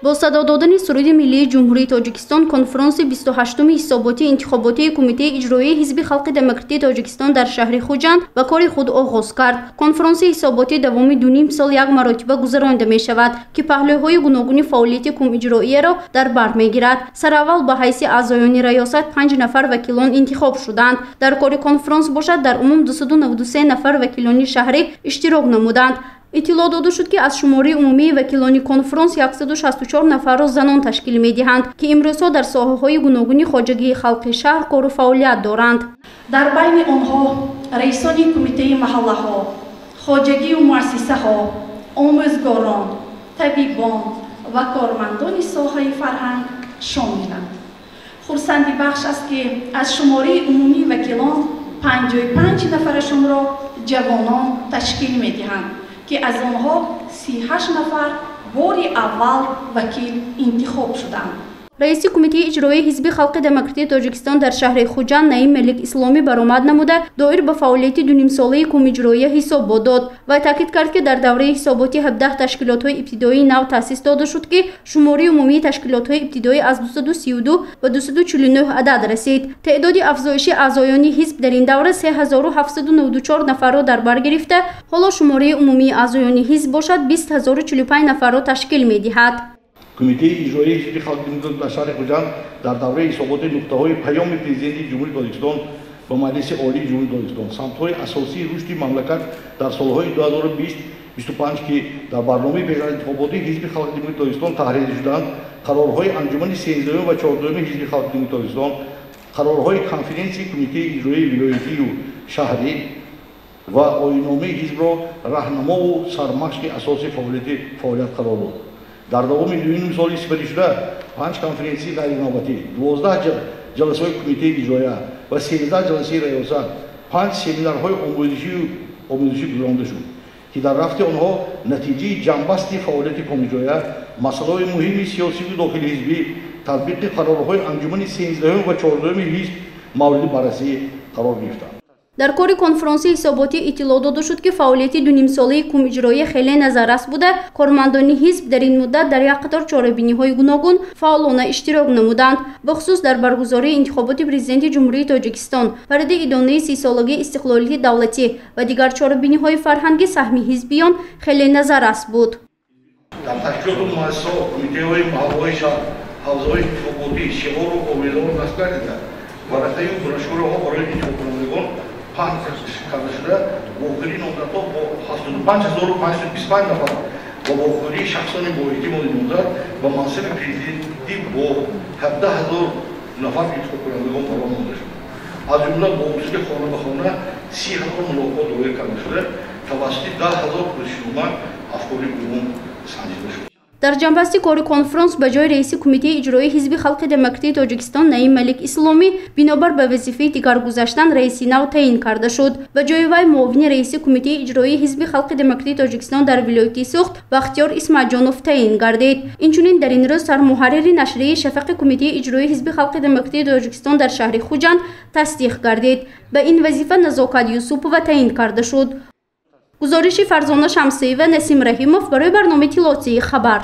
Бо садо додани суруди миллии Ҷумҳурии Тоҷикистон конфронси 28-уми ҳисоботии интихоботии Кумитаи иҷроии Ҳизби халқи демократии Тоҷикистон дар шаҳри Хуҷанд ба кори худ оғоз кард. Конфронси ҳисоботӣ давоми 2,5 сол як маротиба гузаронида мешавад, ки паҳлӯҳои гуногуни фаъолияти кумиҷроияро дар бар мегирад. Сараввал ба ҳайси аъзоёни раёсат 5 нафар вакилон интихоб шуданд. Дар кори конфронс бошад дар умум 293 нафар вакилони шаҳрӣ иштирок намуданд. Иттилоъ дода шуд, ки аз шумораи умумии вакилони конфронс 164 нафарро занон ташкил медиҳанд, ки имрӯзҳо дар соҳаҳои гуногуни хоҷагии халқи шаҳр кору фаъолият доранд. Дар байни онҳо раисони кумитаи маҳаллаҳо, хоҷагию муассисаҳо, омӯзгорон, табибон ва кормандони соҳаи фарҳанг шомиланд. Хурсандибахш аст, ки аз шумораи умумии вакилон 55 нафарашонро ҷавонон ташкил медиҳанд, ки аз онҳо 38 нафар бори аввал вакил интихоб шуданд. Раиси Кумитаи иҷроии Ҳизби халқи демократии Тоҷикистон дар шаҳри Хуҷанд Наим Мелик Исломӣ баромад намуда, доир ба фаъолияти 2,5-солаи кумиҷроия ҳисобот дод ва таъкид кард, ки дар давраи ҳисоботӣ 17 ташкилотҳои ибтидоии нав таъсис дода шуд, ки шумораи умумии ташкилотҳои ибтидоӣ аз 232 ба 249 адад расид. Теъдоди афзоиши аъзоёни ҳизб дар ин давра 3794 нафарро дар бар гирифта, ҳоло шумораи умумии аъзоёни ҳизб бошад 20045 нафарро ташкил медиҳад. Кумитаи иҷроии Ҳизби халқи демократии дар шаҳри Хуҷанд дар давраи ҳисоботи нуқтаҳои паёми Президенти Ҷумҳурии Тоҷикистон ба Маҷлиси Олии Ҷумҳурии Тоҷикистон, самтҳои асосии рушди мамлакат дар солҳои 2020-25, ки дар барномаи пешинтихоботии Ҳизби халқи демократии Тоҷикистон таҳрир шуданд, қарорҳои Анҷумани 13 ва 14 Ҳизби халқи демократии Тоҷикистон, қарорҳои конференсияи Кумитаи иҷроии вилоятию шаҳрӣ ва оинномаи ҳизбро раҳнамову сармашқи асосии фаъолият қарор дод. Дар давоми 2,5 соли сипаришуда 5 конференсияи ғайринавбатӣ, 12 ҷаласаҳои кумитаи иҷроия ва 13 ҷаласаи раёсат, 5 семинарҳои омӯзишӣ гузаронида шуд, ки дар рафти онҳо натиҷаи ҷамъбасти фаъолияти комиҷроия, масъалаҳои муҳими сиёсию дохили ҳизбӣ, татбиқи қарорҳои Анҷумани 13 ва 14 ҳизб мавриди баррасӣ қарор гирифтанд. Дар кори конфронси ҳисоботӣ иттилоъ дода шуд, ки фаъолияти 2,5-солаи кумиҷроия хеле назаррас буда, кормандони ҳизб дар ин муддат дар як қатор чорабиниҳои гуногун фаъолона иштирок намуданд. Бахусус дар баргузории интихоботи Президенти Ҷумҳурии Тоҷикистон, паради идонаи 30-солагии истиқлолияти давлатӣ ва дигар чорабиниҳои фарҳангӣ саҳми ҳизбиён хеле назаррас буд. Дар ташкилоту муассисаҳо, кумитаҳои маҳаллаҳои шаҳр, ҳавзаҳои интихоботӣ шиору овезаҳо насб гардида, варақаю брошюраҳо барои интихобкунандагон паҳн карда шуда, вохӯрии номзадҳо бо 75525 нафар ва вохӯрии шахсони бо эътимоди номзад ба мансаби президентӣ бо 17000 нафар интихобкунандагон ба роҳ монда шуд. Аз ҷумла бо усули хона ба хона 30000 мулоқот доир карда шуда, тавассути 10000 пурсишнома афкори умум санҷида шуд. Дар ҷамъбасти кори конфронс ба ҷои раиси Кумитаи иҷроии Ҳизби халқи демократии Тоҷикистон Наим Малик Исломӣ бинобар ба вазифаи дигар гузаштан раиси нав таъин карда шуд. Ба ҷои вай муовини раиси Кумитаи иҷроии Ҳизби халқи демократии Тоҷикистон дар вилояти Суғд Бахтиёр Исмаҷонов таъин гардид. Инчунин дар ин рӯз сармуҳаррири нашрияи Шафақи Кумитаи иҷроии Ҳизби халқи демократии Тоҷикистон дар шаҳри Хуҷанд тасдиқ гардид. Ба ин вазифа Назокат Юсупова таъин карда шуд. Гузориши Фарзона Шамсиева, Насим Раҳимов барои барномаи иттилоотии Хабар.